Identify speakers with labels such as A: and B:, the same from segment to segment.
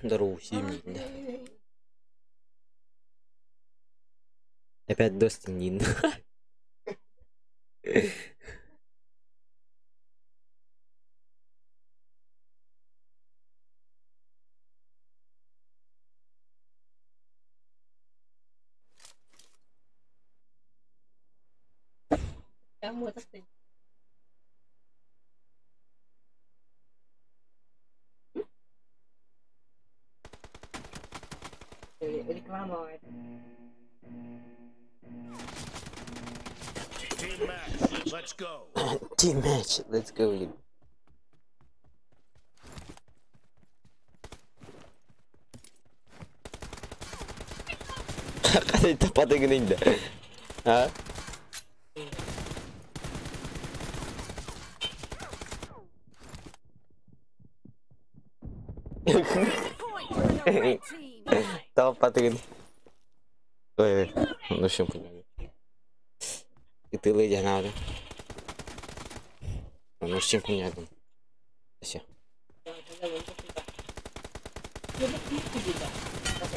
A: Здорово, всем да. Опять Достин Нин.
B: Реклама.
C: Team match. Let's go.
A: Team match, let's go. Тапа да. А?
D: Point for the red team.
A: Тапа. Ой, ну что, И ты леди надо. Ну с чем понятно. Все.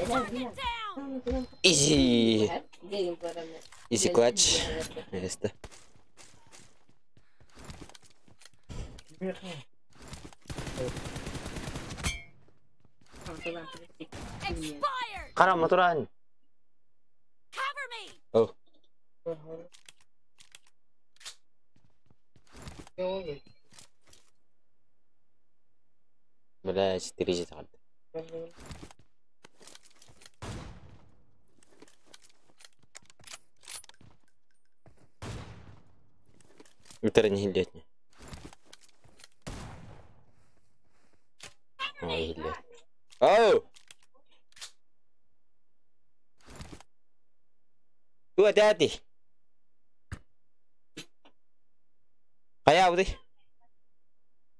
D: Target down.
A: Изи. Изи клатч. Место.
D: Expired.
A: Кара моторан.
D: Cover me.
A: О. Блять, 4 Виктор не летний. Ой, лет. Оу! Туа дяди. Хайа уды.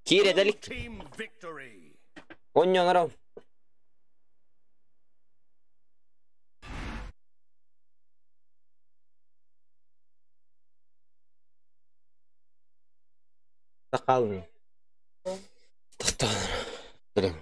A: Кире
C: Blue
A: дали.
C: team victory.
A: Онньоҥором. Сақалын. Тоқтаңыр. Білем.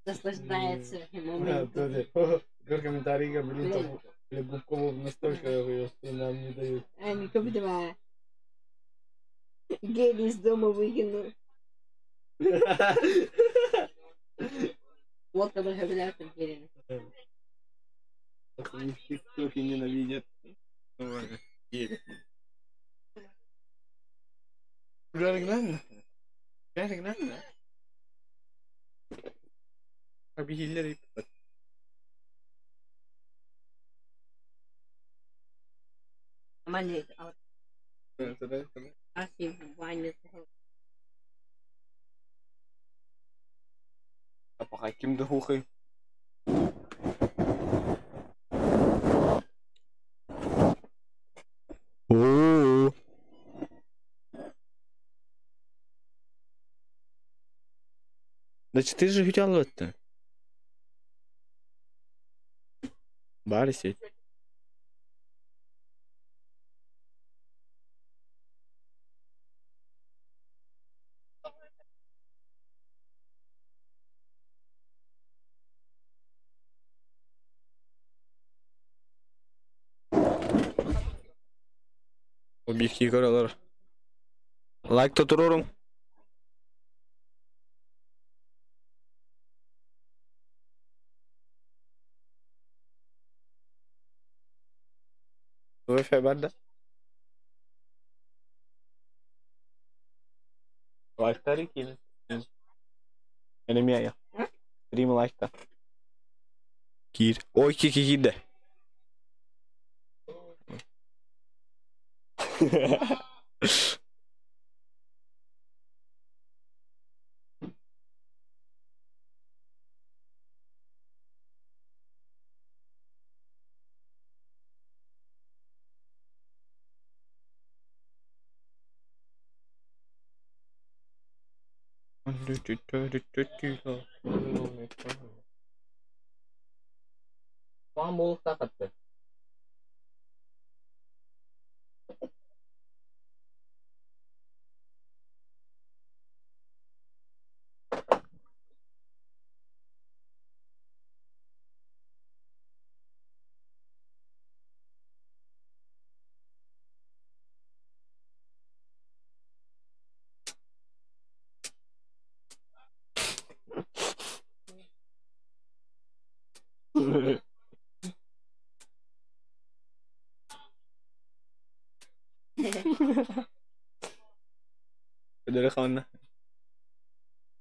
B: Наслаждается моментом. Они как два. Гели из дома выкину. Вот когда говорят, Гели. Нормально. А
E: Пока ким да хухай.
A: Оо.
E: Да 4 же хотел. Бар сеть. Объектив көрөлөр.
A: Лайк туруруҥ.
E: Wi-Fi бар да? Лайктары киин. Enemy я. Стрим лайкта.
A: Киир. Ой, ки ки киирдэ. Puan болуктаа катты.
E: Ödere kanna.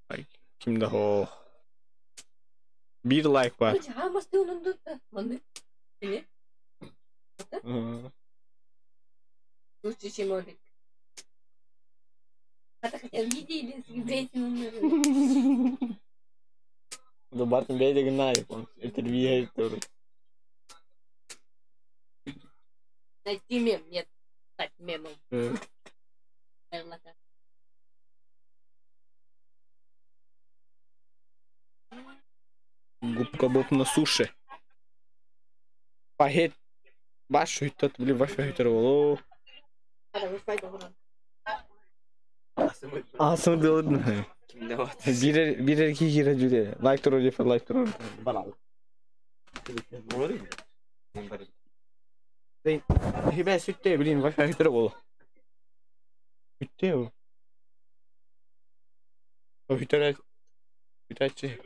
E: Ay, kimde o?
A: Bir like бар.
B: Или? Лучше, чем Олег. Это хотя видели с этим.
E: Да бартын бейдегин на япон. Интервью тоже.
B: Найти мем, нет. Стать мемом.
E: Губка Боб на суше. Пахет. Баш хүйтат били Wi-Fi хүйтер болу.
A: Асым делдин.
F: Кимде бар?
A: Бирер бирер ки кире жүре. Лайк турur деп лайк турur.
E: Хибе сүтте блин Wi-Fi хүйтер болу. Хүйтте о. Хүйтер хүйтачы.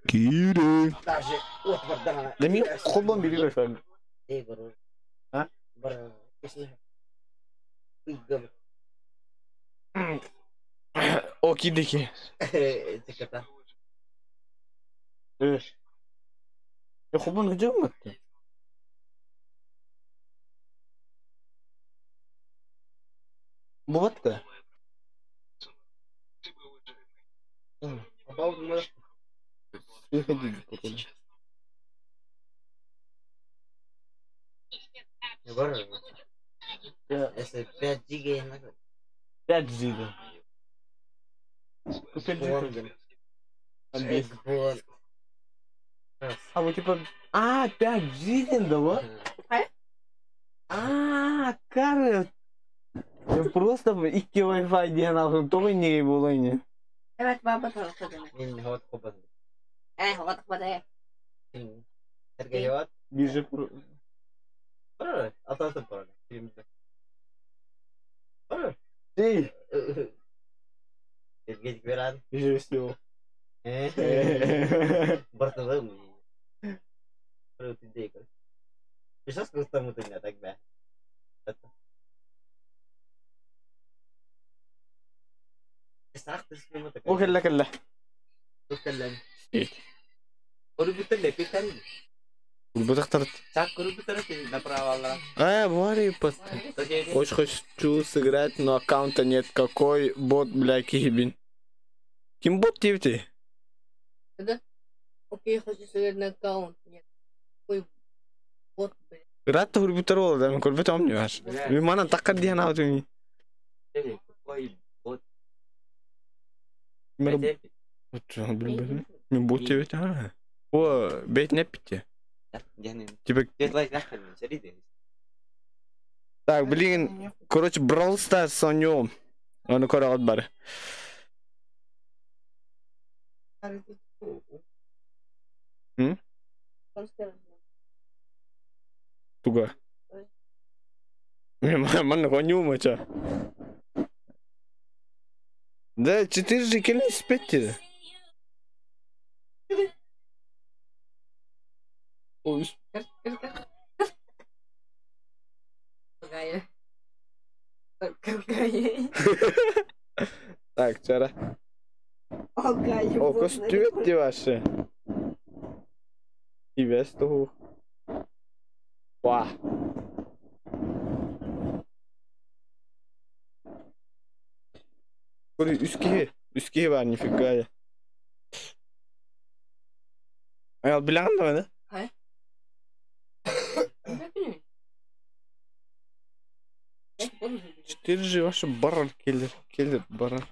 A: Кире.
F: Даже от бардана.
E: Да ми холбон бири Wi-Fi.
F: Эй, баро.
E: А?
F: Бар. Уйгам.
E: О кидеки.
F: Теката.
E: Evet. Ya холбон хүжем батты. Бу батты.
F: Бар. Если 5 гига на
E: 5 G. 5 G. А вот типа... А, 5 G да?
A: А, кары. Я просто iki Wi-Fi диэн алсын тоҕо иннигэй буолуо ини.
B: Evet baba tarafta demek.
F: Мин хот хобан.
B: Хават хабада.
F: Эрге хот.
E: Бирже
F: Бар. Атасы бар. Бар.
E: Эй,
F: Эрге беран.
E: бирже все.
F: Бартылым. Бар тидей. Сейчас кустамы ты не так бе.
E: О кэллэ кэллэ.
A: А, вари Очень хочу сыграть, но аккаунта нет. Какой бот, бля, кибин?
E: Ким бот диэбитий?
B: Да? Окей, хочу создать аккаунт. Нет. Ой, бот, блядь.
E: Ыраатта хурбуттар буолла да, мин көрбөтөҕүм дии баар.
F: Бля.
E: Мин манан таххар диэн аабытым.
F: Какой бот?
E: Мин
F: Это
E: билбэтим. Мин бот диэбит аа. О, бэйтин эппитти. Типа, так, блин, короче, Brawl Stars оонньуом. Ону көрөҕүт бары. М? Туга? Мин маннык оонньуум очо. Да, 4G кэлин испэт дири. Ой,
B: Какая? Какая?
E: Так, чара.
B: Ага,
E: О, көстүбэт дии вообще. Ибэс туһу. Ва. Көрү үс киһи. Үс киһи баар, нифига я. Аял билэҕин да маны? 4G вообще барар келер, келер барар.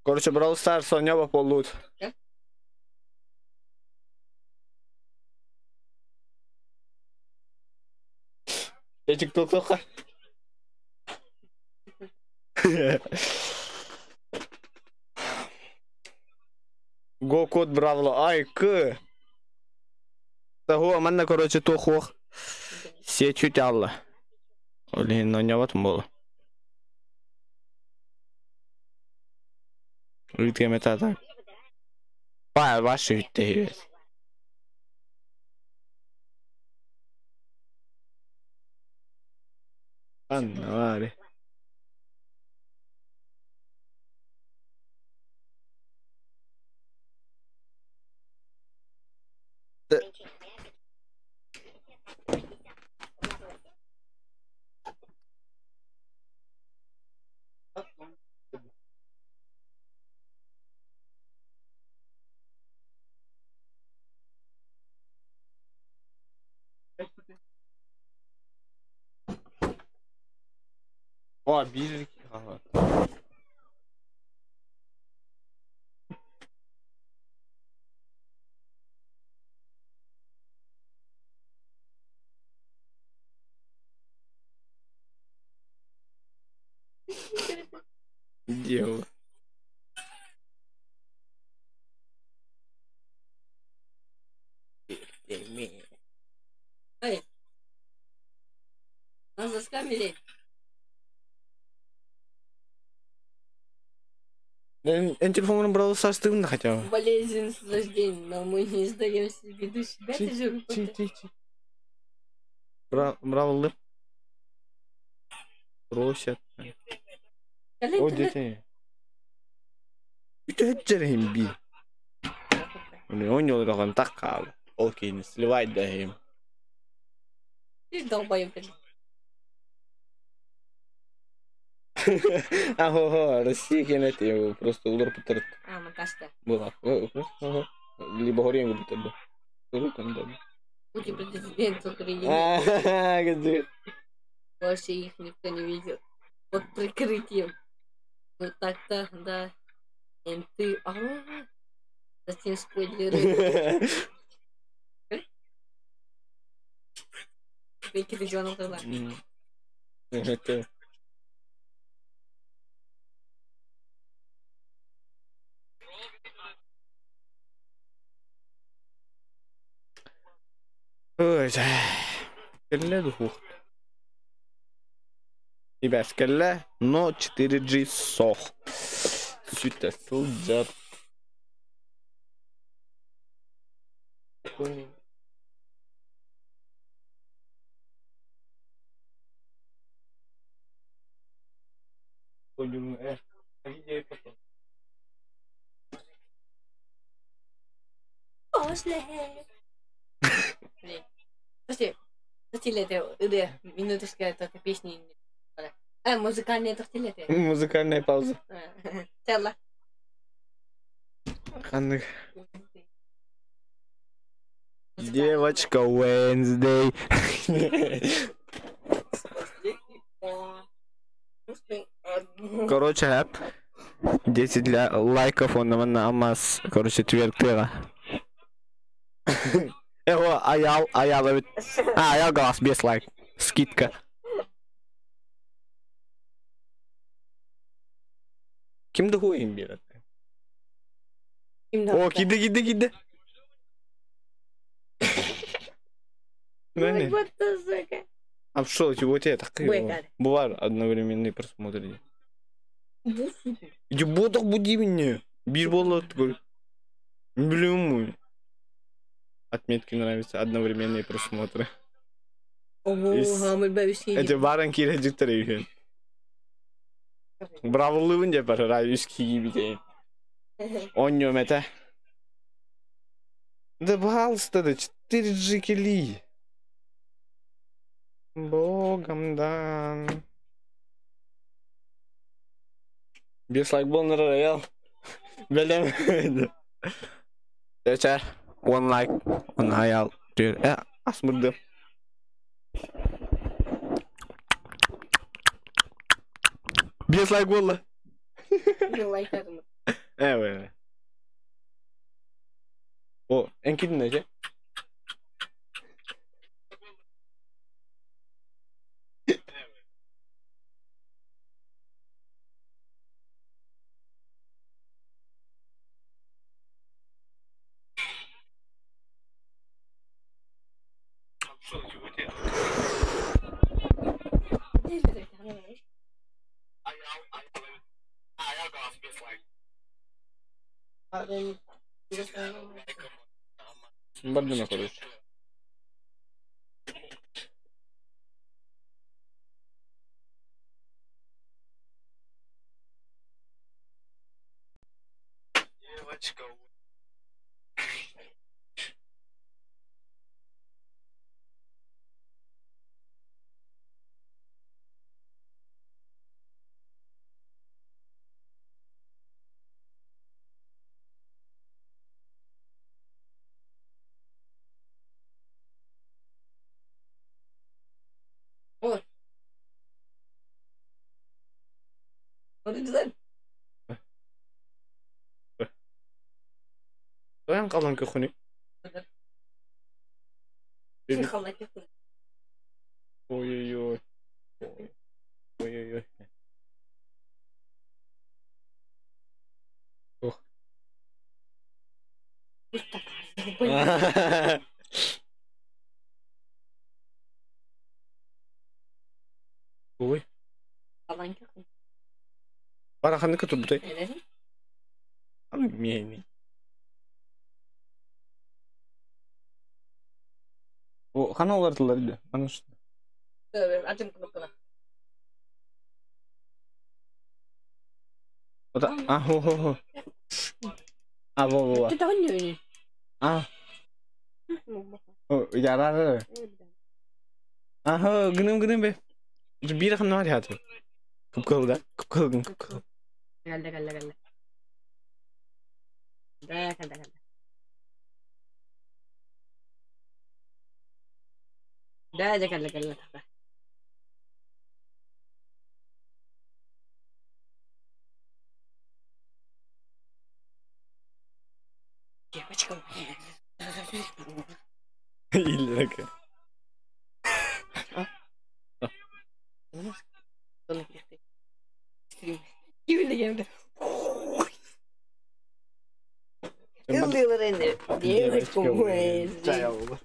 E: Короче, Brawl Stars оонньообот буоллубут. Эчик туохха. Го код Бравло. Ай, к. Того, манна, короче, туох. Сечуть алла. Блин, оонньообот буолла. Ыытыам так. Баа, ваши үттэһибэт. Анна баары. О, биир хаалар. Дело.
B: Эй, нас заскамили.
E: Эн телефоҥҥун Brawl Stars тыгын да хотя бы.
B: Болезнь с рождения, но мы не сдаемся, ведущий. Да, ты же
E: Чи, чи, чи. Бравлы. Просят. О, дети. Үтөһөттөрүм би. Оонньууларгын так хаал. Ол киини сливай да им.
B: Ты долбоёб.
E: Ахо, Россия кенет его просто удар пытырт
B: А, Макашка.
E: была. Либо горенго бутырды. Там да.
B: Путин президент Украины.
E: Где?
B: Больше их никто не видел. Под прикрытием. Ну так-то, да. Менты. А, Затем спойлеры. Какие-то звонок тогда.
E: Это. Ой, кэллэ духух. Ибэс кэллэ, но 4G сох. Сүтэ сылдьар.
B: После. Слушайте, слушайте, это ырыа, минуточка, это песни. А, музыкальная тохтелете.
E: Музыкальная пауза.
B: Чалла.
E: Ханнык. Девочка Wednesday. Короче, эп. 10 для лайков он на алмаз. Короче, твердыга. Эго, аял, аял эбит. А, аял глаз, без лайк. Скидка. Ким да хуйын берет? О, киди, киди, киди.
B: Ой, what the сука.
E: А что, вот это
B: Бэкар.
E: Бывает одновременный просмотр.
B: Бу сука.
E: Иди бодох буди меня. Бир болот, говорю. Блин. Отметки нравятся, одновременные просмотры.
B: Ого,
E: Ис-
B: хамыр бәбіске.
E: Эти баран кире жүктер үйген. Бравлыбын деп бар, рай үс киги битейин. Онньом это. Да пожалуйста, да 4G кили. Богом дан. Без лайк был роял. Белем. Дечер. One like. One аял. Асмырды. Без лайк болды.
B: Мен лайк атым.
E: Evet. О, энкидин эже. Бардына короче.
B: What is that?
E: Тоян калан көхүнү. Ой-ой-ой. Ой-ой-ой. Ох. Ой. Бараханы көтүрбүтэй. Мени. О, хана олар тылар иде. Аны что?
B: Ачым кнопканы.
E: Ота, а, хо, хо, хо. А, во, во, во.
B: Ты не
E: А. О, ярар. Аха, гыным гыным бе. Бир хана бар ятыр. Кып да? Кып кыл, кып кыл.
B: Калды, калды, калды. Да, калды, калды. Да, да, калды, калды. Девочка.
E: Илляка.
B: Девочка.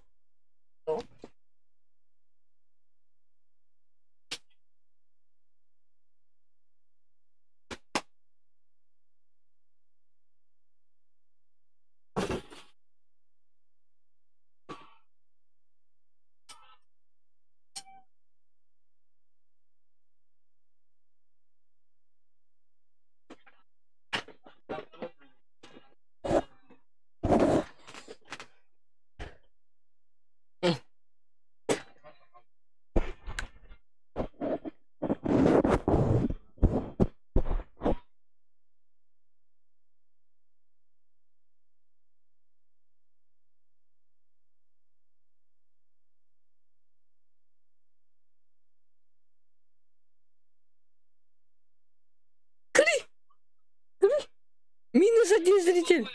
B: Минус один зритель.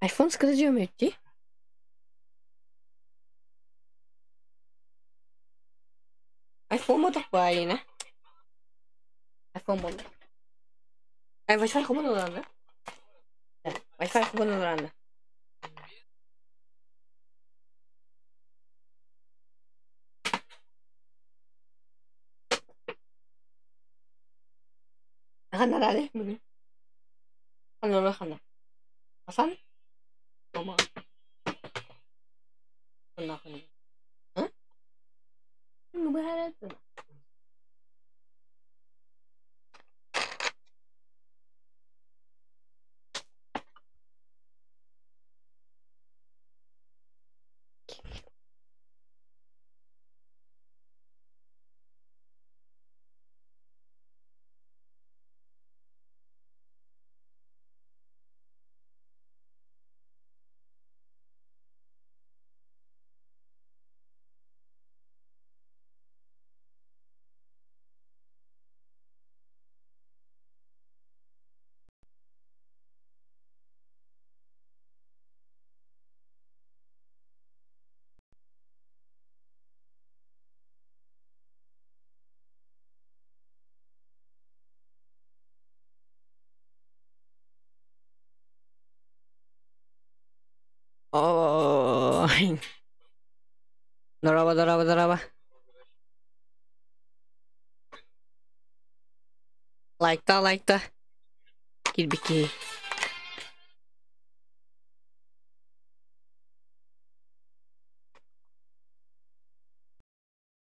B: Айфон скрадем идти? Айфон мотох баайына. Айфон болду. Ай, Wi-Fi хобон олорно. Wi-Fi хобон олорно. Ханарали бүгүн. Ханара хана. Хасан? Ома. Хана хана. А? Ну бахарат. Ой. Здорово, здорово, здорово. Лайкта, лайкта. Кирбики.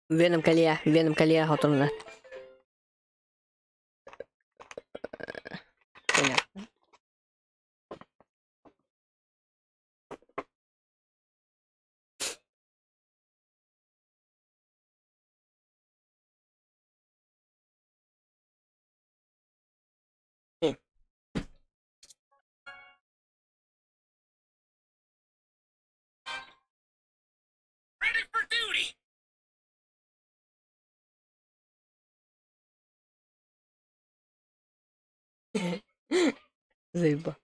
B: Веном калия, Веном калия хотурна. Понятно.
C: Ready for duty.
B: Заеба.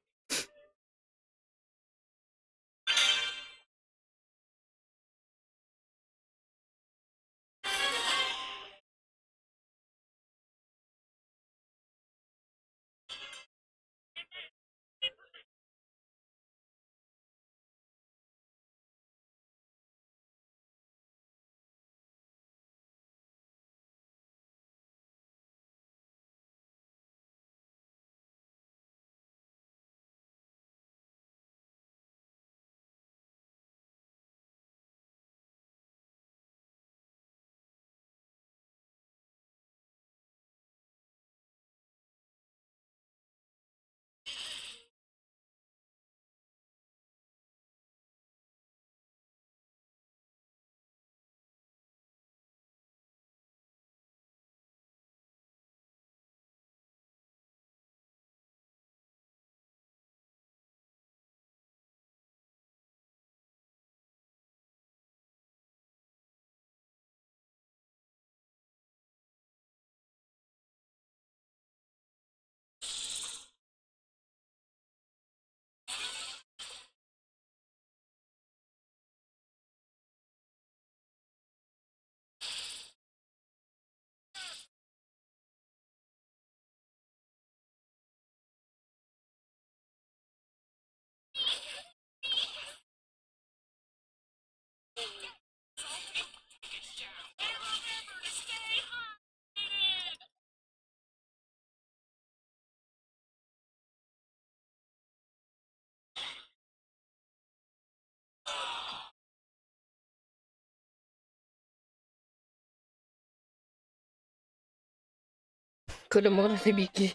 B: Көрüm olur tabii ki.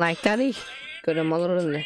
B: Like'lar Көрüm olur öyle.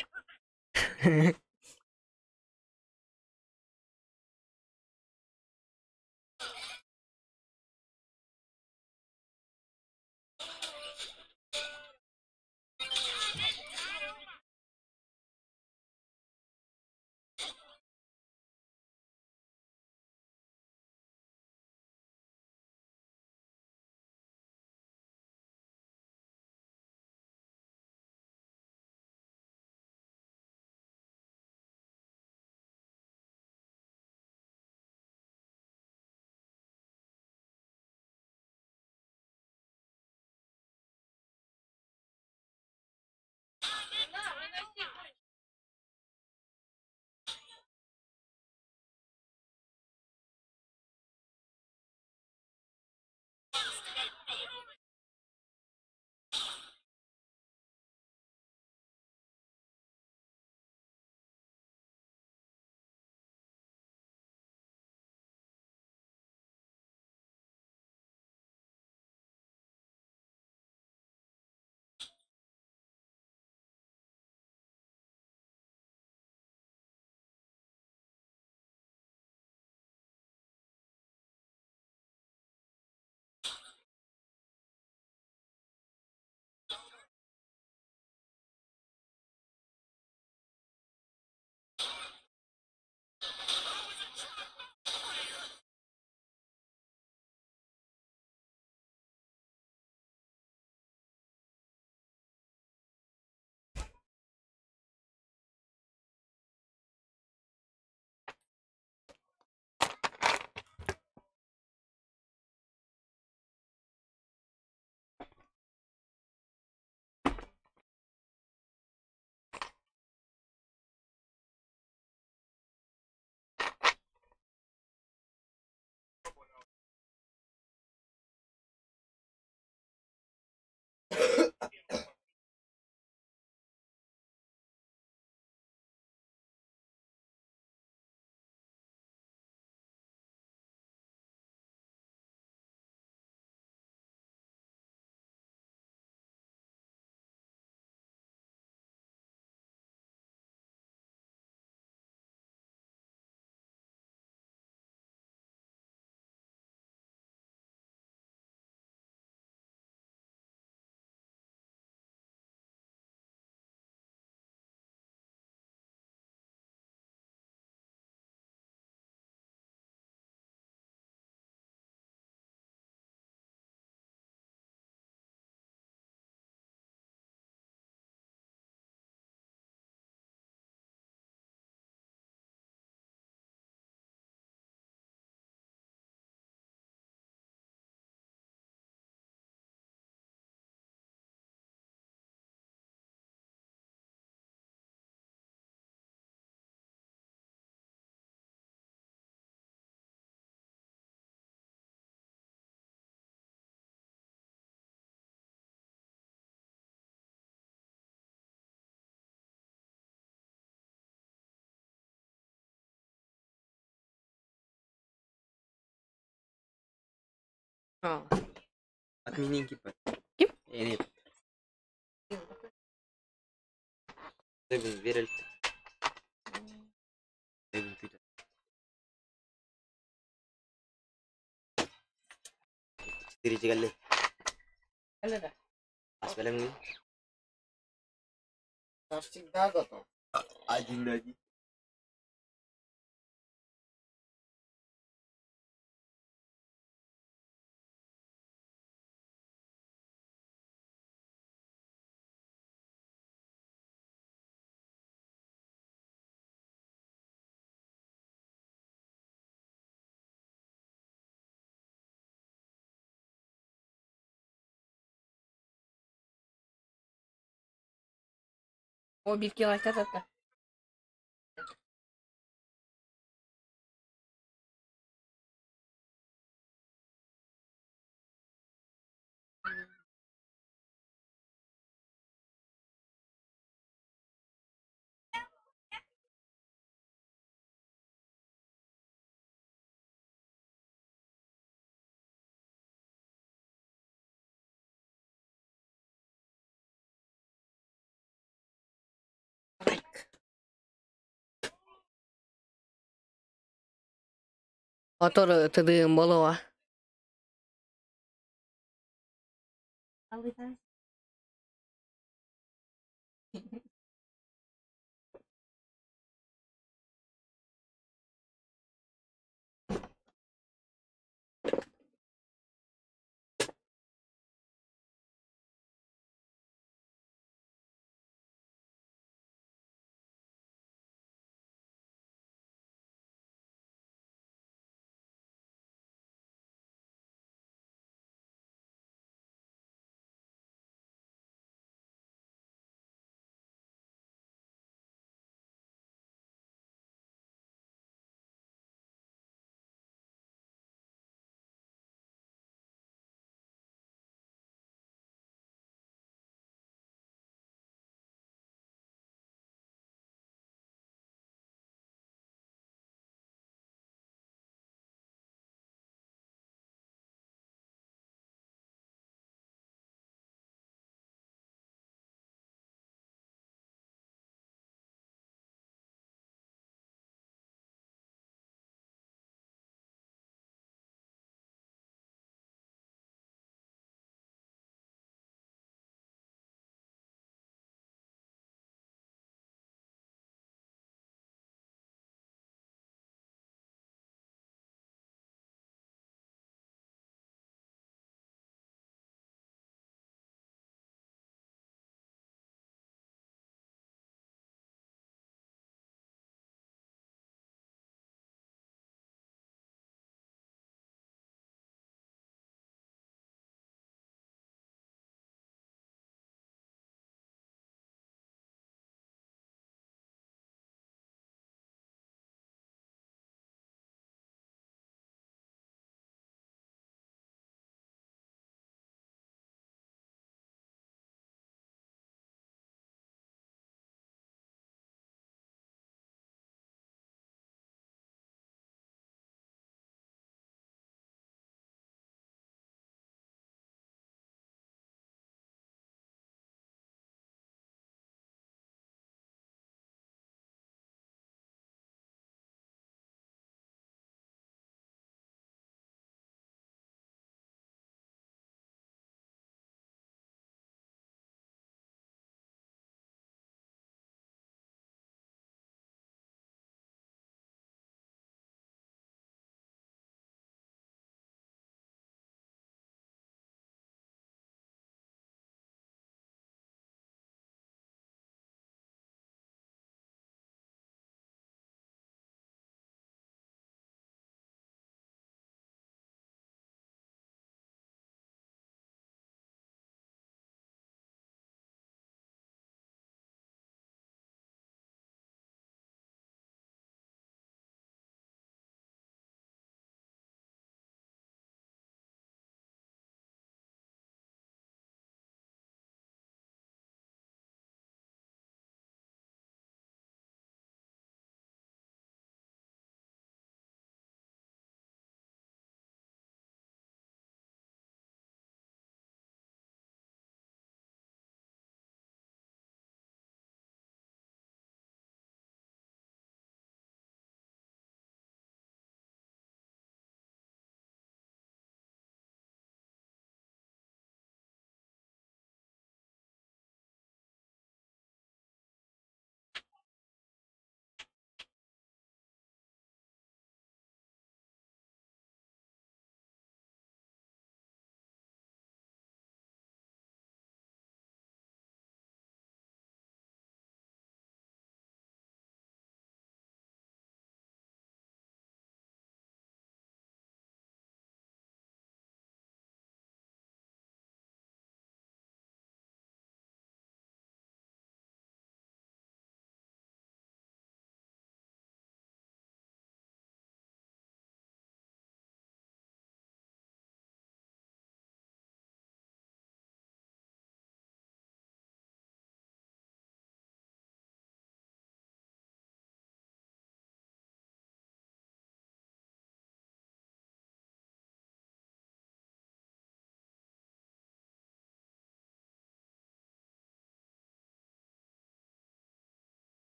F: Отменим кипа.
B: Ким?
F: Нет. Верил. Тири Аспелем.
A: Я всегда готов.
F: 1-1.
B: О, битки лайка. Мотор тыдыым болуа.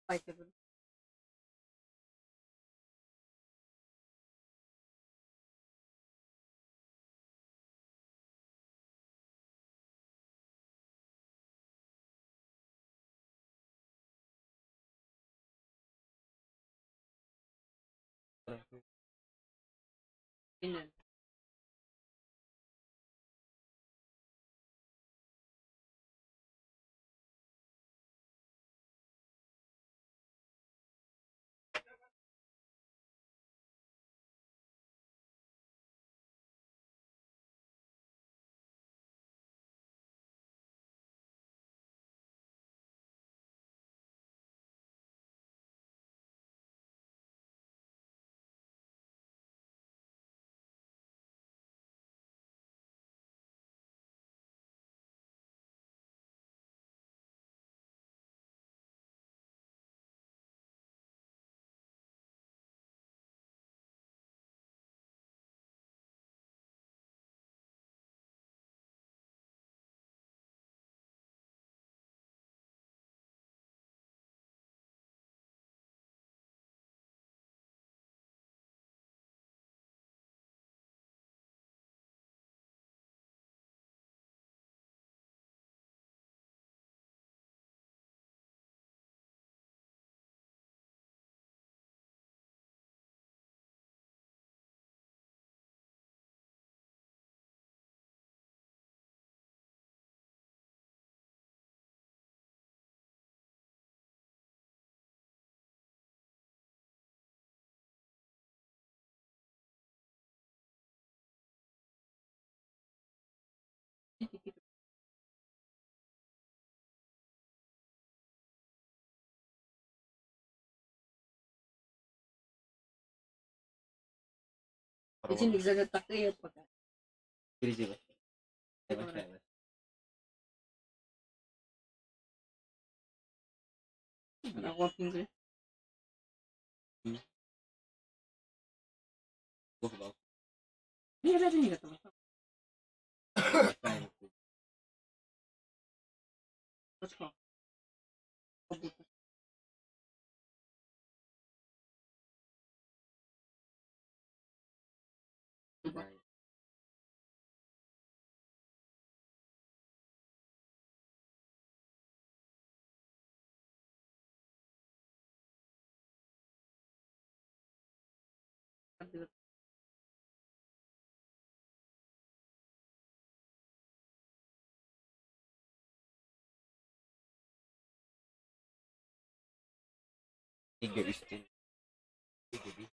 B: Айтыбын. Bilmiyorum.
F: Tiga üstün. Tiga bir.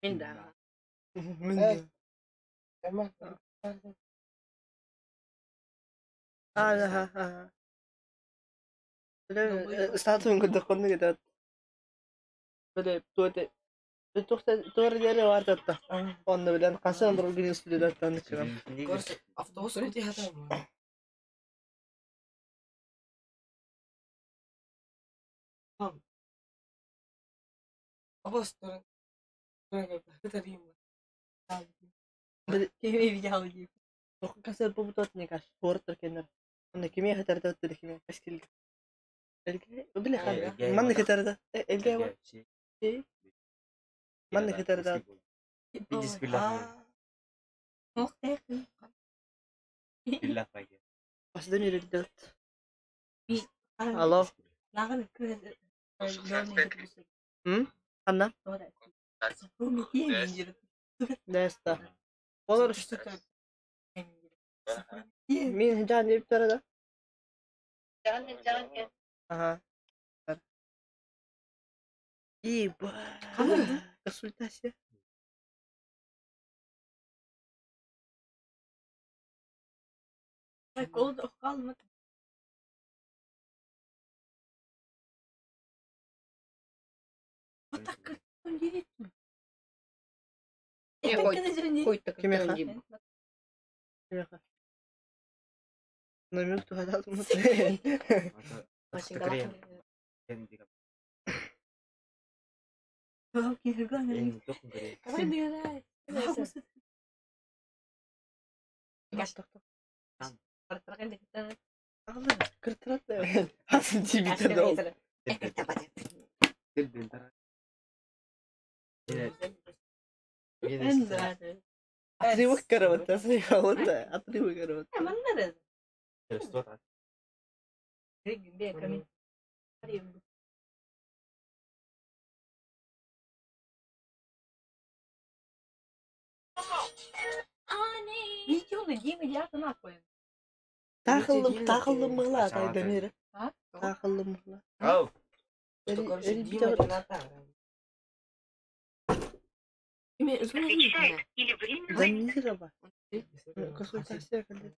B: Мин да.
E: Мин да.
G: Аа, аа. Статуын көрдөххүнэ кэтээт били туоте туора диэри баартатта онно билэн хасан другин студияттан чыган
H: Автобус үлэтиһата.
G: Касар побутот не каш спортер кенер онно кими хатарда отту кими каскил били манны кытарда элге манны кытарда. Басда мирилдет. Алло. Анна. Неста. Олар мин жан деп да. Ага. И консультация. Кимиэхэ? Кимиэхэ? Намек туһадаатым. Кыртырат. Хасан Атри выкарабат. Тахыллым тахыллым мыла тайдамир. Тахыллым мыла. Дамирова. Консультация кэллэ.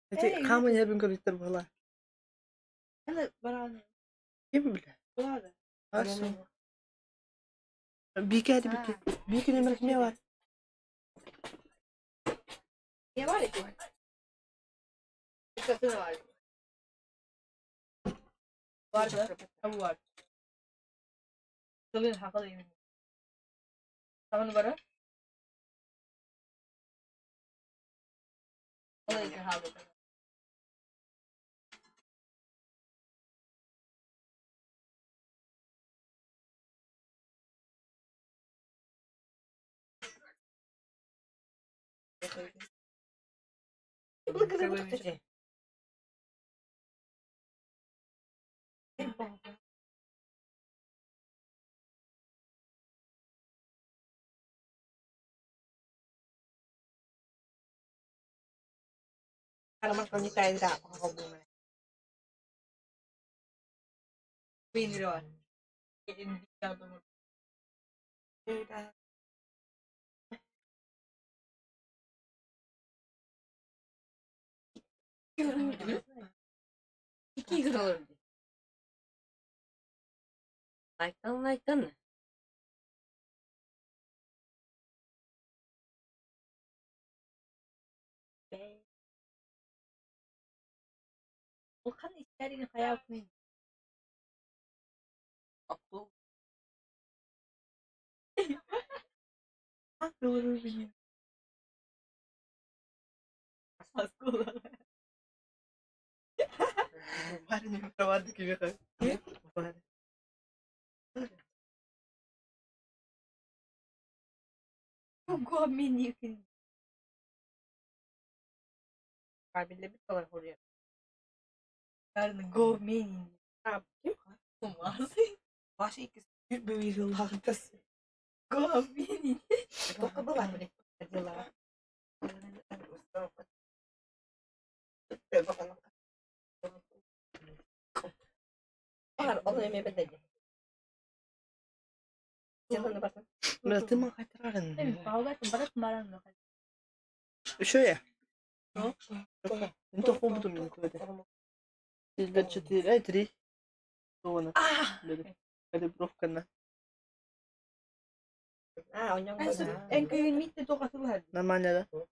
G: Эти хааман эбин көрүттэр буола. Ким билэ? Асы. Бикәри бики. Бики нөмер кимиэ бар? Бар нөмер бар кимиэхэ? Бар. Бля, ты махайтрарен. Еще я. Не то хобутум не то это. Пять, четыре, ай, три. Вон. Калибровка на. Нормально, да?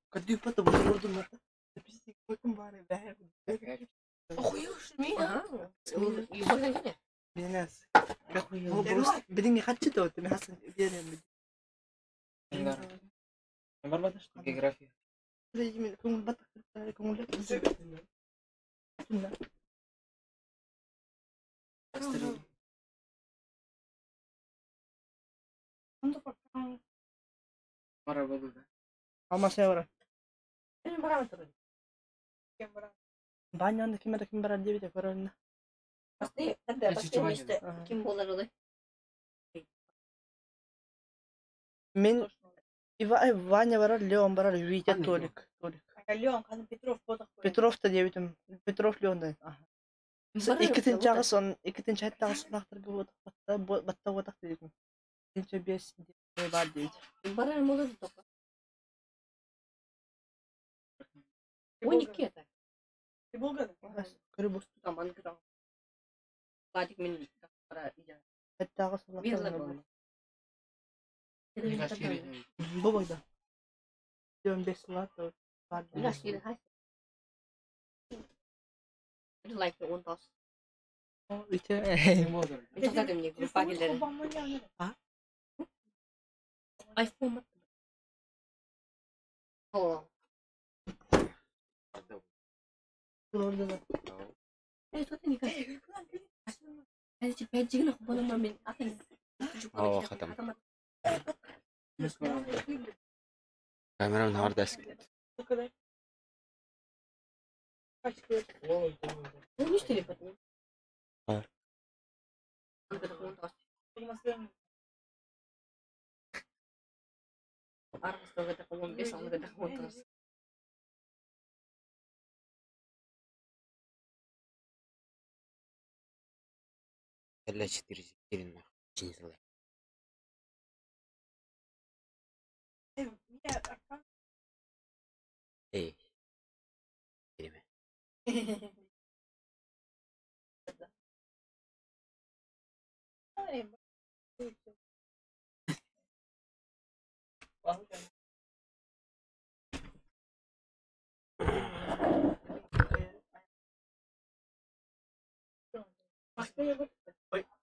G: Кадыы пата бутербродум мата. Бинас. Билиңи каччы да өтө, мен хасан берем.
E: География.
G: Көңүл баттак көңүл. Алмаса бара. Баняны ким ким барар дип бит көрөрнө. Мен Ива Ваня барар, Леон барар, Витя Толик. Толик. Петров та диэбитим. Петров Леон да. Иккитин чагыс он, иккитин чайттагыс сунактар батта батта ботак диэбитим. Иккинче бес бар диэбит. Көрү бу. Хаттагыс сунактар. Бу бойда. Леон бес сулат бар. Витя. А?
E: Aa, хатам. Камерам наар даск. Бар. Бля, 4 4 нахуй. Чинзела. Эй. Время.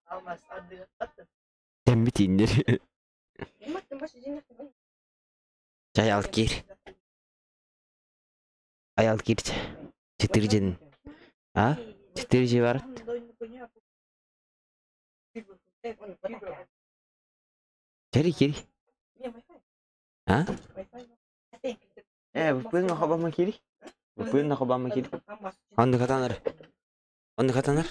G: Алмас ады атты.
E: Тэмбит иннер. Чай ал кир. Ай ал кир. 4 жин. А? 4 жи бар. Чери кири. А? Э, бупын хобама кири. Бупын хобама кири. Онды катанар. Онды катанар.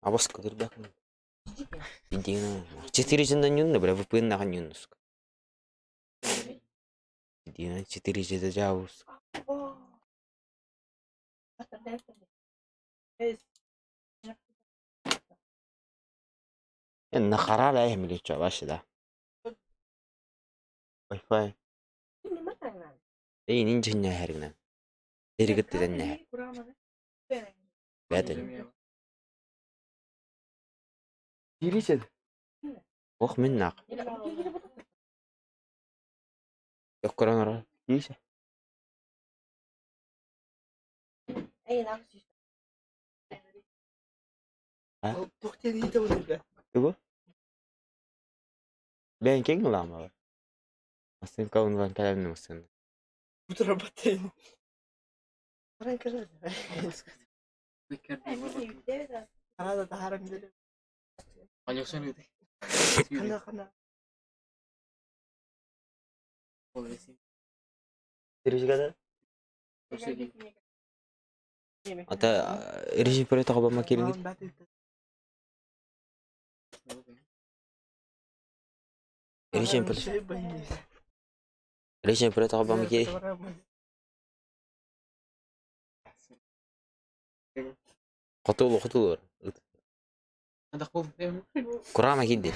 E: Абас кыдырдак. 4 жиндан юнна, бля, бупын нахан юнна, сука. Дина 4 жида жабус. إن خرا لا يهمل باش ده واي فاي اي نينجا هرقنا هرقت لنا بعدين Киричет. Ох, мен нақ. Yok Кириче.
G: Тохтер ите болду.
E: Тугу? Бэйэҥ ылаамалар. Массыынка ылан кэлэн массыына.
G: Буду работать.
E: Ата режим тоҕо кириҥит. Режим Режим тоҕо кири. Хотулу хотулу. Курама кидди.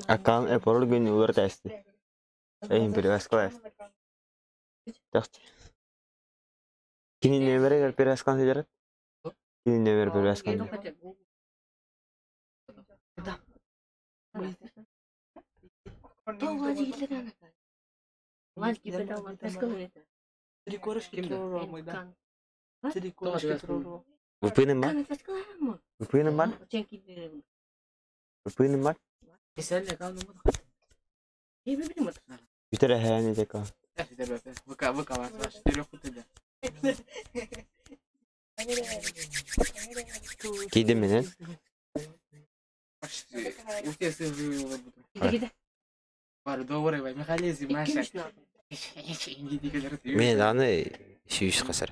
E: Аккаун эпорол күн улар тести. Эйин перевязка Тахти. Кини нөмерегер перевязкан сидерет? Кини нөмер перевязкан. VPN бар? VPN бар? VPN бар? Бүтэр эһээни дека. Кийдим менен. Мен аны сүүс қасар.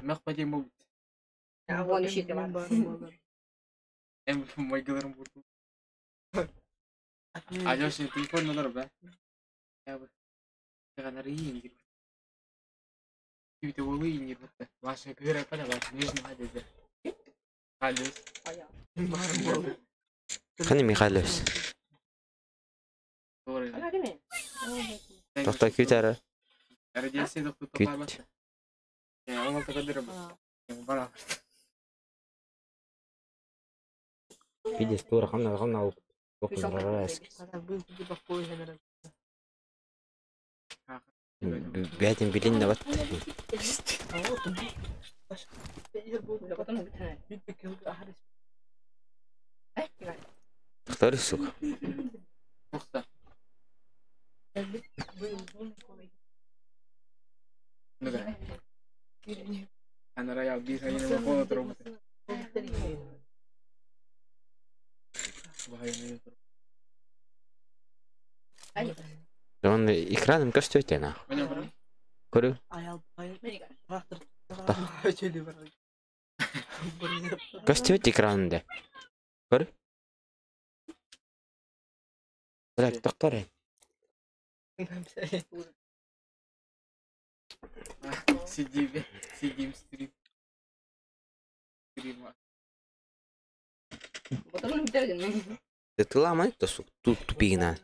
E: Қане Михайловс. Тоқта күт әрі. Күт. Видишь, тура қамна қамна алып. Бәтин билин да бат. Тохтор сук. Он экраном көстөйт на. Көрү. Көстөйт экранында. Көрү. Блядь, тоқтор.
H: Сидим, сидим стрим. Стрим.
E: Тыламай то сук тут тупигна.